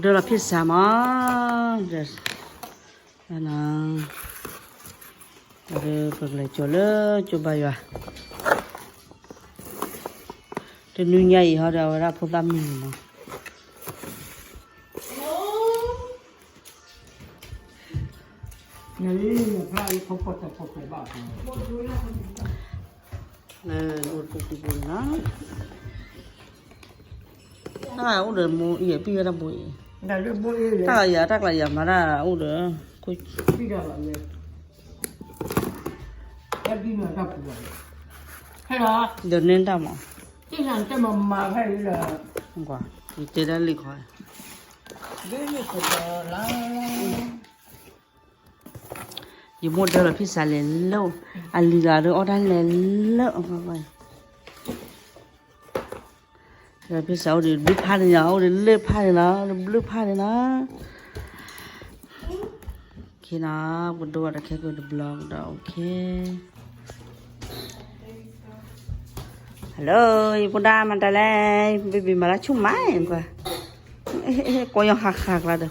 ဒၢလီၤဖံစးမး, ဒီး ပကလဲၤကၠီၤလၢကၠိဘါယွၤ, တနွံညါအံၤဟီဒီး အဝဲဒၣ်ဖိသၣ်မုၢ်နံၤမး. လၢအိၣ်တပူၤပူၤန့ၣ်လီၤ. တၢ်အိၣ်ဒီးမိၢ်အံၤအပံၢ်ဝဲတၢ်ဘိအံၤ, တၢ်ကယၤတၢ်ကျးယၤမၤတၢ်အိၣ်ဒီး, ဒီးန့ၢ်တၢ်မး, ယတဲဒၣ်လံခီ ယမိၢ်ဒၢလီၤဖံစးလဲၤလၢ, အလံၤဂၤဒီးအီၣ်တၢ်လဲၤလၢ, ဒီးဖံစးအိၣ်ဒီးဘျုးဖးန့ၣ်လီၤ, အိၣ်ဒီးလၢဖးန့ၣ်လီၤ, ဒီးဘျုးဖးန့ၣ်လီၤ. ခ့နီၤ, ပဒိၣ်ဝဲတခဲကိးတဘျီကဒီး, OK. Hello, ယဖိဒါမၤတၢ်လဲၣ်, baby မၤလၢဆူၣ်မး, ကွၢ်ယီၤဃးဃးကျါဒီး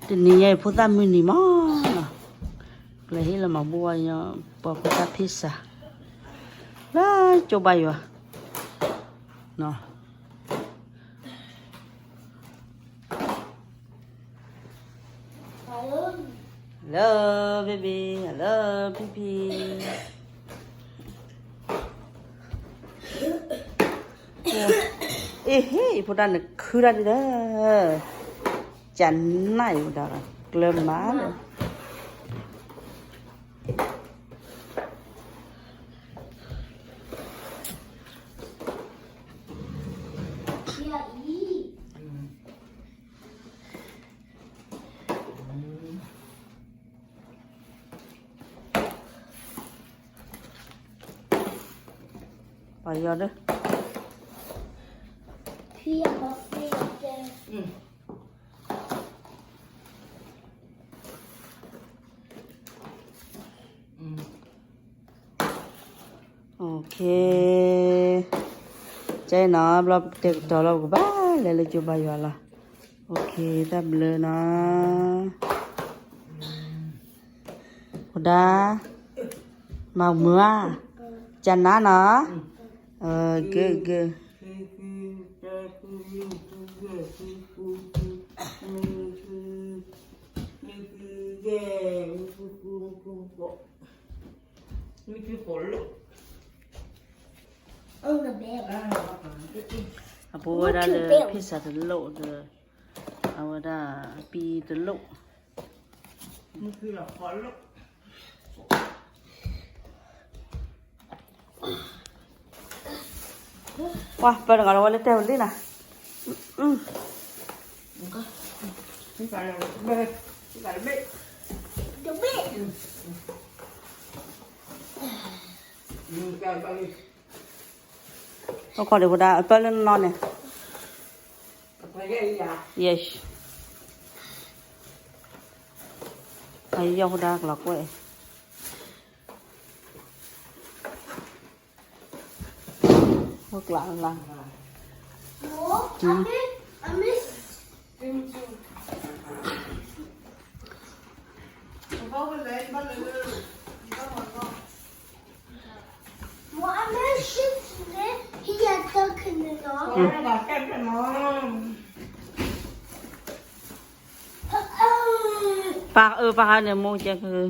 တနံၤညါအံၤဖိသၣ်မုၢ်နံၤမးနီၤ, ကျဲဟ့ၣ်လီၤမၤဘူၣ်ဝဲညီ ပှၤဖိသၣ်ဖံစး လၢကၠိဘါယွၤ နီၤ. Hello baby, hello ဖံဖံ. အ့ဟ့ ယဖိတၢ်နခုတၢ်ဒ်ဒီး, ကနၣ်ယိၤဒီး ကျၢၤမးဒီး ပယီၤဒီး OK, ကဲနီၤ ဘျီပကတဲာ်ကတီၤလီၤ ပကဘၣ်လဲၤလၢကၠိဘါယွၤလီၤ. OK, တၢ်ဘျုးနီၤ. ဖိဒါ မၤမုာ်ဧါ, ကနၣ်နီၤ. ဂ့ၤဂ့ၤ. အဖိဝဲဒၣ်လၢဖံစးတလိၣ်ဒီး အဝဲဒၣ်ပံတလိၣ်. ပှၤပၢတဂၤလီၤဝဲလၢတဲဝဲလံနီၤ. အိၣ်ခိးဒံးဖိဒါ အပၢလၢနီၤန့ၣ်. Yes. အယီၢ်ဖိဒါကလီၤကွဲး အိၣ်ကျးလၢ်. Pha, ơ, pha hă nè, mô chè kơ.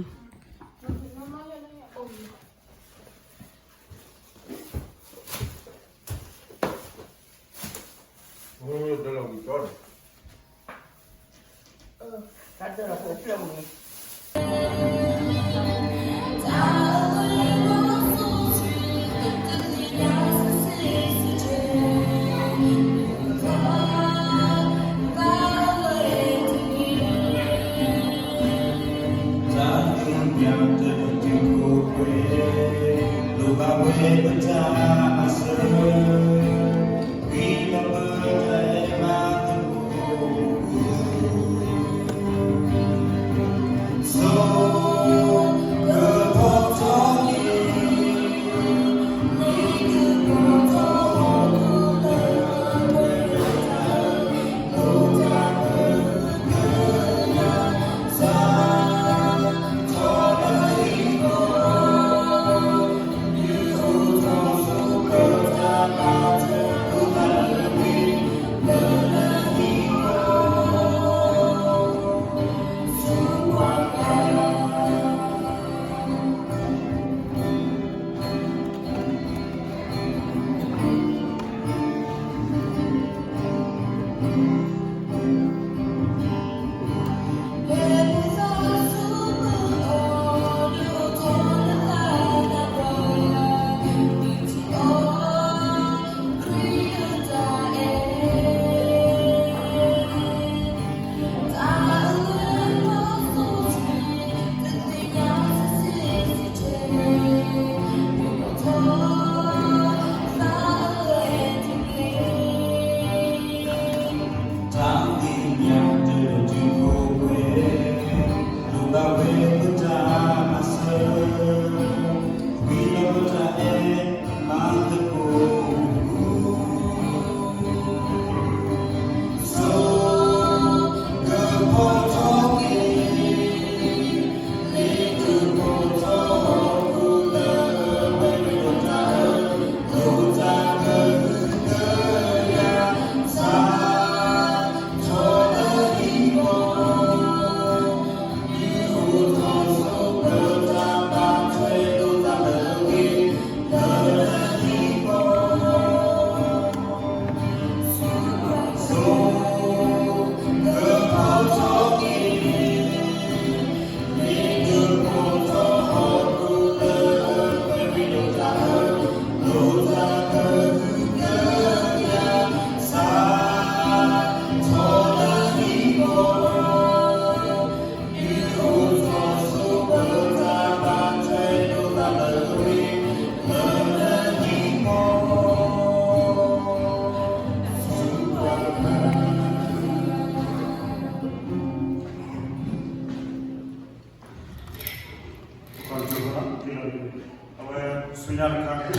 အဝဲဆူညါတခါန့ၣ်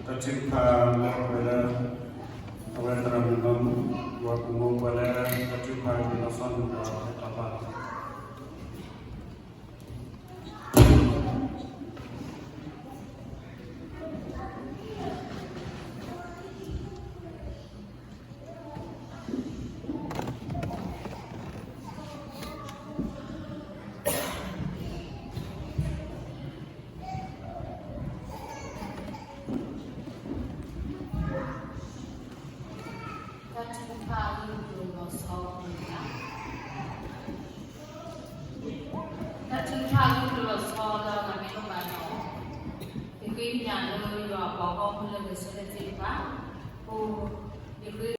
တၢ်ထုကဖၣ်လၢအဝဲလၢ အဝဲသရၣ်မုၣ်နီၢ်မုၢ် ပှၤကူၣ်မိၢ်ပှၢ်လၢတၢ်ထုကဖၣ်ကလီၤဆီန့ၣ်ဒီးတၢ်ဘၣ် တၢ်ထုကဖၣ်အဂ့ၢ်အကျိၤလီၤဆီလီၤန့ၣ်လီၤ. တၢ်ထုကဖၣ်အဂ့ၢ်အကျိၤလီၤဆီလၢအဂၤမ့ၢ်တအိၣ်ဘၣ်ဒီး ယဃ့ကညးလၢယွၤအပှၤဂီၢ်မုၢ်လၢဂဲၤဆၢထၢၣ်သ့ၣ်တဖၣ် အိၣ် ယဃ့